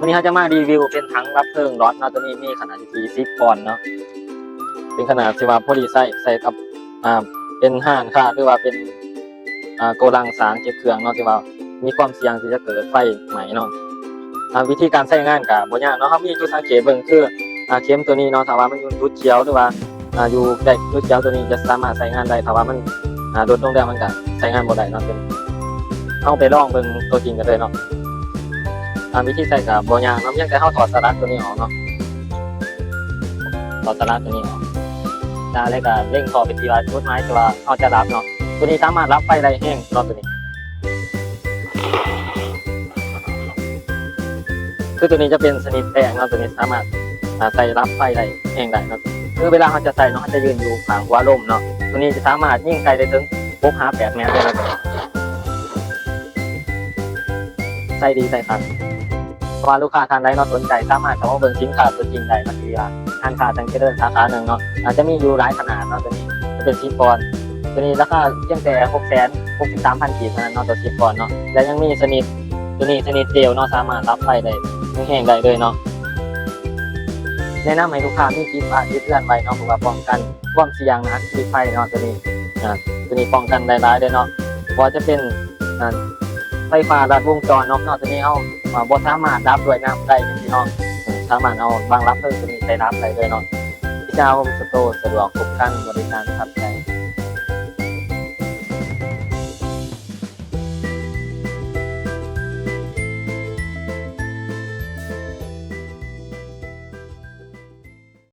ມື້ນີ້ເຮົາຈະມາຣີວິວເປັນຖັງດັບເພີງຫຼອດເນາະ, ໂຕນີ້ມີຂະໜາດຢູ່ທີ່ສິບປອນເນາະ, ເປັນຂະໜາດທີ່ວ່າພໍດີໃຊ້ ໃຊ້ກັບ ອ່າ ເປັນຮ້ານຄ້າ ຫຼືວ່າເປັນ ອ່າ ໂກດັງສາງເກັບເຄື່ອງເນາະ ທີ່ວ່າມີຄວາມສ່ຽງທີ່ຈະເກີດໄຟໄໝ້ເນາະ. ອ່າ ວິທີການໃຊ້ງານກະບໍ່ຍາກເນາະ, ເຮົາມີຈຸດສັງເກດເບິ່ງຄື ອ່າ ເຂັມໂຕນີ້ເນາະ, ຖ້າວ່າມັນຢູ່ຈຸດຂຽວ ຫຼືວ່າ ອ່າ ຢູ່ໃກ້ຈຸດຂຽວ ໂຕນີ້ຈະສາມາດໃຊ້ງານໄດ້, ຖ້າວ່າມັນ ອ່າ ຫຼຸດລົງແລ້ວມັນກະໃຊ້ງານບໍ່ໄດ້ເນາະ. ເຮົາໄປລອງເບິ່ງຕົວຈິງກັນເລີຍເນາະ. ອ່າ ວິທີໃຊ້ກະບໍ່ຍາກເນາະ, ພຽງແຕ່ເຮົາຖອດສະຫຼັກໂຕນີ້ອອກເນາະ, ຖອດສະຫຼັກໂຕນີ້ອອກ ແລ້ວກະເລັງເຂົ້າໄປທີ່ວ່າຈຸດໝາຍທີ່ວ່າເຮົາຈະດັບເນາະ. ໂຕນີ້ສາມາດດັບໄຟໄດ້ແຮງເນາະ, ໂຕນີ້ ຄືໂຕນີ້ຈະເປັນຊະນິດແປ້ງເນາະ, ໂຕນີ້ສາມາດ ອ່າ ໃສ່ດັບໄຟໄດ້ແຮງໄດ້ເນາະ. ຄືເວລາເຮົາຈະໃສ່ເນາະ ເຮົາຈະຢືນຢູ່ຂ້າງຫົວລົມເນາະ, ໂຕນີ້ຈະສາມາດຍິງໄກໄດ້ເຖິງຫົກຫາແປດແມັດເລີຍເນາະ, ໃຊ້ດີໃຊ້ຄັກ. ເພາະວ່າລູກຄ້າທ່ານໃດເນາະສົນໃຈ ສາມາດເຂົ້າມາເບິ່ງສິນຄ້າຕົວຈິງໄດ້ເນາະ, ທີ່ວ່າຮ້ານຄ້າແສງຈະເລີນສາຂາໜຶ່ງເນາະ, ອາດຈະມີຢູ່ຫຼາຍຂະໜາດເນາະ. ໂຕນີ້ຈະເປັນສິບປອນ, ໂຕນີ້ລາຄາພຽງແຕ່ຫົກແສນຫົກສິບສາມພັນກີບເທົ່ານັ້ນເນາະ, ຕໍ່ສິບປອນເນາະ. ແລະຍັງມີຊະນິດ ໂຕນີ້ຊະນິດເຈວເນາະ, ສາມາດດັບໄຟໄດ້ແຮງໆໄດ້ເລີຍເນາະ. ແນະນຳໃຫ້ລູກຄ້າມີຕິດບ້ານຕິດເຮືອນໄວ້ເນາະ, ເພື່ອວ່າປ້ອງກັນຄວາມສ່ຽງນະ ທີ່ໄຟເນາະ. ໂຕນີ້ ອ່າ ໂຕນີ້ປ້ອງກັນໄດ້ຫຼາຍເລີຍເນາະ, ບໍ່ວ່າຈະເປັນ ອ່າ ໄຟຟ້າລັດວົງຈອນເນາະ, ໂຕນີ້ເຮົາ ອ່າ ບໍ່ສາມາດດັບດ້ວຍນ້ຳໄດ້ຈັ່ງຊີ້ເນາະ, ສາມາດເອົາບັ້ງດັບເພີງໂຕນີ້ໃສ່ດັບໄດ້ເລີຍເນາະ. ພິຊາໂຮມສະໂຕ ສະດວກຄົບຄັນ ບໍລິການປະທັບໃຈ.